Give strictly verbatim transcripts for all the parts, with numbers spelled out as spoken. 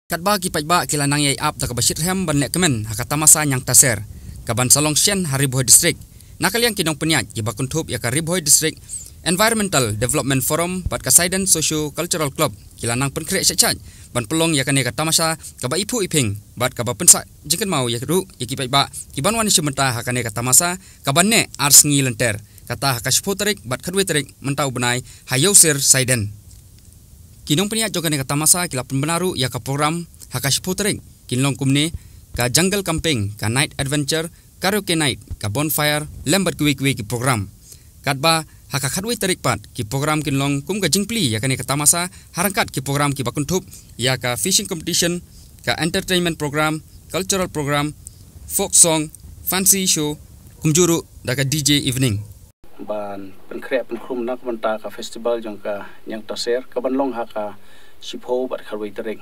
Katba ki paidbah ki la nang ïai ap da kaba shitrhem ban leh kmen ha ka tamasa Ñiangtaser, kaban sa long shen ha Ri Bhoi District, na ka liang ki nongpynïaid kiba kynthup ïa ka Ri Bhoi District Environmental Development Forum bad ka Saiden Socio Cultural Club ki la nang pynkhreh shait shait ban pynlong ïa kane ka tamasa kaba iphuh iphieng bad kaba pynsah jingkynmaw ïa ruh ïa ki paidbah kiban wan ïashim bynta ha kane ka tamasa kaban neh ar sngi lynter, kata ha ka shiphew tarik bad khatwei tarik mynta u bnai ha Ïewsir Saiden. Ki nongpynïaid jong kane ka tamasa ki la pynbna ruh ïa ka program ha ka shiphew tarik, kin long kumne: ka jungle camping, ka night adventure, karaoke night, ka bonfire, lem bad kiwei kiwei ki program. Katba ha ka khatwei tarik pat ki program kin long kum ka jingplie ïa kane ka tamasa, ha ryngkat ki program kiba kynthup ïa ka fishing competition, ka entertainment program, cultural program, folk song, fancy show, kumjuh ruh da ka D J evening. Ban pynkhreh pynkhrum na ka bynta ka festival jong ka Ñiangtaser kaban long ha ka shiphew bad khatwei tarik.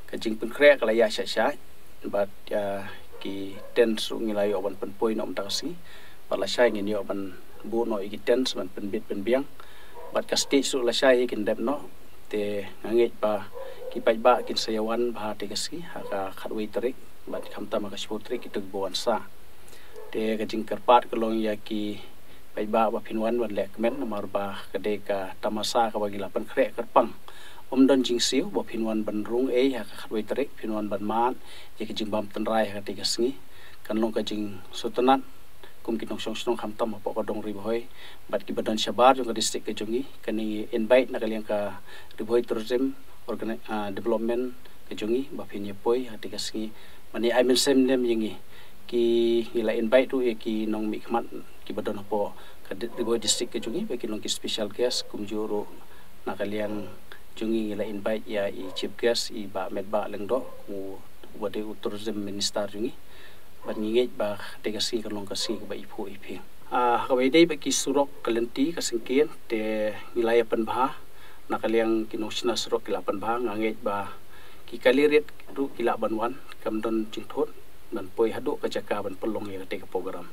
Ka jingpynkhreh ka la ïaid shait shait bad, ah, ki tent ruh ngi la ïoh ban pynpoi noh mynta ka sngi. Bad lashai ngin ïoh ban buh noh ïa ki tent ban pynbit pynbiang. Bad ka stage ruh lashai kin dep noh. Te nga ngeit ba ki paidbah kin sa ïa wan bha ha kata ka sngi ha ka khatwei tarik bad khamtam ha ka shiphew tarik kito kiba wan sah. Te ka jingkyrpad ka long ïa ki paidbah ba phin wan ban leh kmen namar ba ka dei ka tamasa kaba ngi la pynkhreh kyrpang. Ym don jingsiew ba phin wan ban rung ei ha ka khatwei tarik, phin wan ban mad ïa ka jingbam tynrai ha kata ka sngi. Kan long ka jingsngewtynnat kum ki nongshong shnong khamtam hapoh ka dong Ri Bhoi bad kiba don shabar jong ka district ka jong ngi. Kane ngi invite na ka liang ka Ri Bhoi Tourism Organi-, ah, Development ka jong ngi ba phin ïa poi ha kata ka sngi ban ïa ai mynsiem ïa ngi. Ki, ngi la invite ruh ïa ki nongmihkhmat kiba don hapoh ka di-, Ri Bhoi District ka jong ngi ba kin long ki special guest, kumjuh ruh na ka liang jong ngi ngi la invite ïa i chief guest, i Bah Metbah Lyngdoh, uba dei u tourism minister jong ngi. Bad ngi ngeit ba kata ka sngi kan long ka sngi kaba iphuh iphieng. Ah, ha kaba ïadei bad ki surok ka lynti ka syngkien, te ngi la ïa pynbha, na ka liang ki nongshna surok ki la pynbha. Nga ngeit ba ki kali rit ruh ki lah ban wan, kam don jingthut ban poi haduh ka jaka ban pynlong ïa kata ka program.